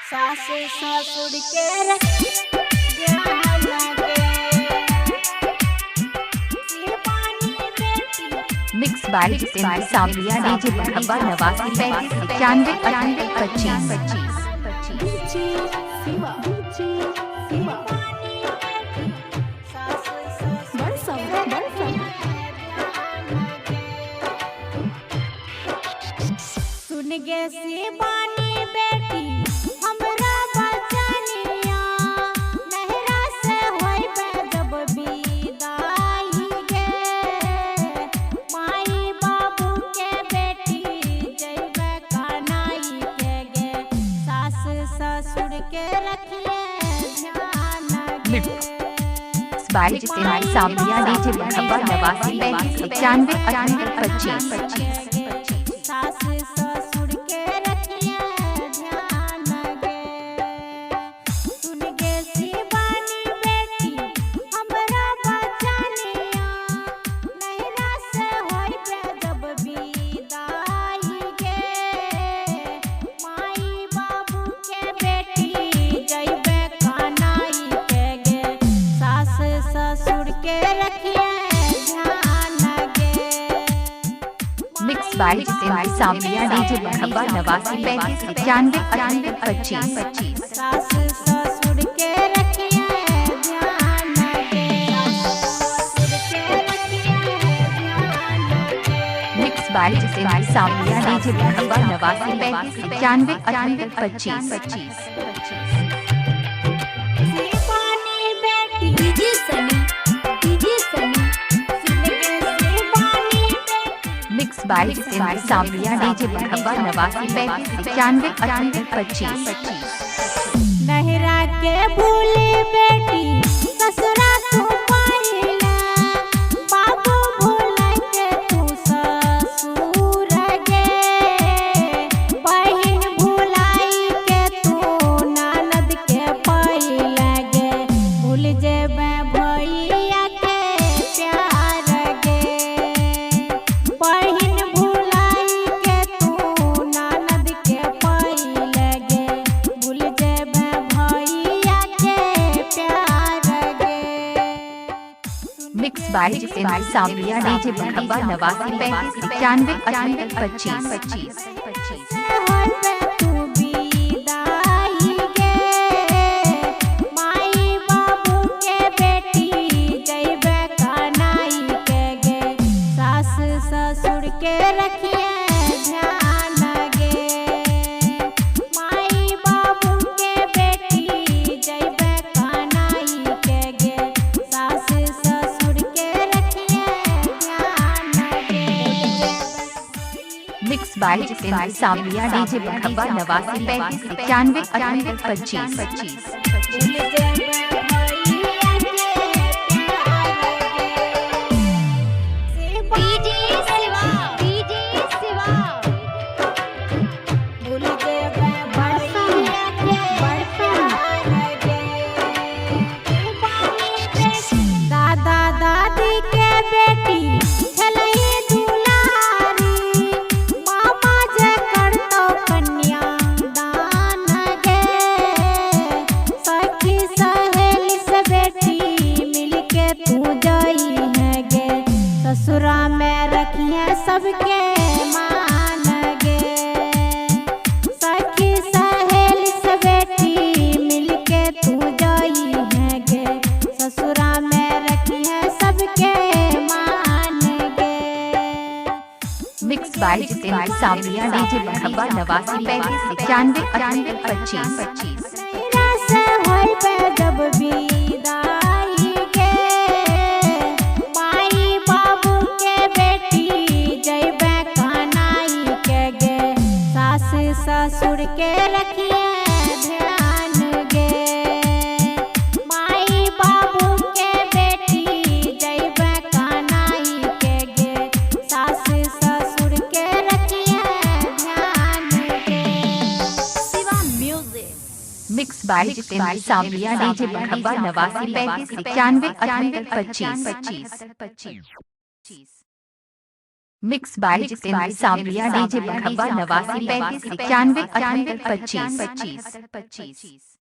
सास ससुर के ध्यान गे। शिवानी बेटी। Mix by Jitendra Sanwaliya DJ Barhabba 89 35 98 25 25। DJ Shiva, DJ Shiva. सास ससुर बरसा, बरसा। सुन गे शिवानी बेटी, हमरा बचनिया, नहरा से होइबे जब विदाई गे, माई बाबू के बेटी जइबे कनाई के गे, सास ससुर के रखिए ध्यान गे। Mix by Jitendra Sanwaliya DJ Barhabba 89 35 98 25 25 25। सास ससुर के रखिए ध्यान गे। सुन गे शिवानी बेटी, हमरा बचनिया, नैहरा से होइबे जब विदाई गे, माई बाबू के बेटी जइबे कनाई के गे, सास ससुर के रखिए ध्यान गे। Mix by Jitendra Sanwaliya DJ Barhabba 89 35 98 25 25। सास ससुर के रखिए ध्यान गे। ससुर के रखिए ध्यान गे। Mix by Jitendra Sanwaliya DJ Barhabba 89 35 98 25 25 25। Shivani बेटी। DJ Sunny, DJ Sunny. सुन गे शिवानी बेटी। Mix by Jitendra Sanwaliya DJ Barhabba 89 35 98 25 25। नहरा के भूली बेटी, ससुरा तू पाइला, बाबू भूल के तू ससुर गे, बहिन भुलाई के तू ननद के पाइला गे, भूल जेबे भैया के प्यार गे, बहिन भुलाई के तू ननद के पाइला गे, भूल जेबे भैया के प्यार गे। Mix by Jitendra Sanwaliya DJ Barhabba 89 35 98 25 25 25। होइबे तू विदाई गे, माई बाबू के बेटी जइबे कनाई के गे, सास ससुर के रखिए ध्यान गे, माई बाबू के बेटी जइबे कनाई के गे, सास ससुर के रखिए ध्यान गे। Mix by Jitendra Sanwaliya DJ Barhabba 89 35 98 25 25 25। भूल जेबे भैया के प्यार गे। DJ Shiva, DJ Shiva. भूल जेबे भैया के प्यार गे। दादा दादी के बेटी खेलई दुलारी, मामा जे करतो कन्या दान गे, सखी सहेली से बेटी मिलके तू जाई है गे, ससुरा में रखिए सबके मान गे, सखी सहेली से बेटी मिलके तू जाई है गे, ससुरा में रखिए सबके मान गे। Mix by Jitendra Sanwaliya DJ Barhabba 89 35 98 25 25। नैहरा से होइबे जब विदाई गे, माई बाबू के बेटी जइबे कनाई के गे, सास ससुर के रखिए ध्यान गे, माई बाबू के बेटी जइबे कनाई के गे, सास ससुर के रखिए ध्यान गे। Shiva Music. Mix by Jitendra Sanwaliya DJ Barhabba 89 35 98 25 25 25। Mix by Jitendra Sanwaliya DJ Barhabba 89 35 91 78 25 25।